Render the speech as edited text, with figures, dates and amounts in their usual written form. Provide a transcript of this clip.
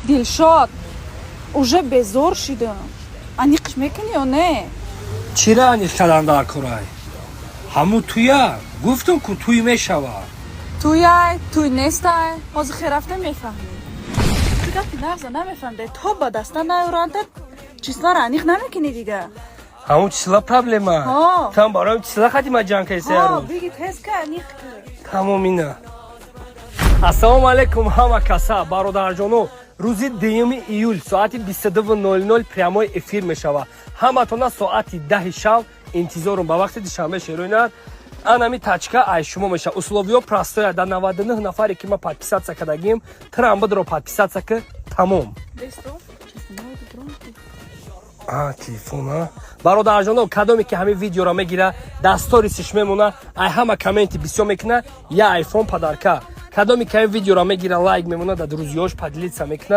Дилшод, уже безор шидам. Аниқш мекунӣ ё не? Чира аниқ кардан дар корай? Ҳамун туя гуфтум ку, туй мешава. Туяй, туй нестай, ҳозир хе рафта мефаҳмӣ. Ту гапи нағза намефаҳмидай, то ба даста наёранда числара аниқ намекунӣ дига. Ҳамун числа проблема. Ҳо. Там барои числа хати ма ҷанг кайса. Ҳо, биги, тез ка, аниқ ку. Тамом ина. Ассалому алайкум, ҳама каса, бародарҷоно. Рӯзи 2 июл соати 22:00 прямой эфир мешава. Ҳаматона соати 10 шав интизорум ба вақти Душанбе, шероинар. Анами тачка ай шумо меша. Условиё простое: да 99 нафаре ки ма подписаться кардагим, трам бидро подписаться ки, тамом. А телефон, бародарҷоно, кадоме ки ҳамин видеоро мегира, дар сторисиш мемона, ай ҳама комменти бисёр мекуна, я айфон подарка. Кадоме ки ҳамин видеоро мегира, лайк мемона, дар друзьёш поделиться мекуна.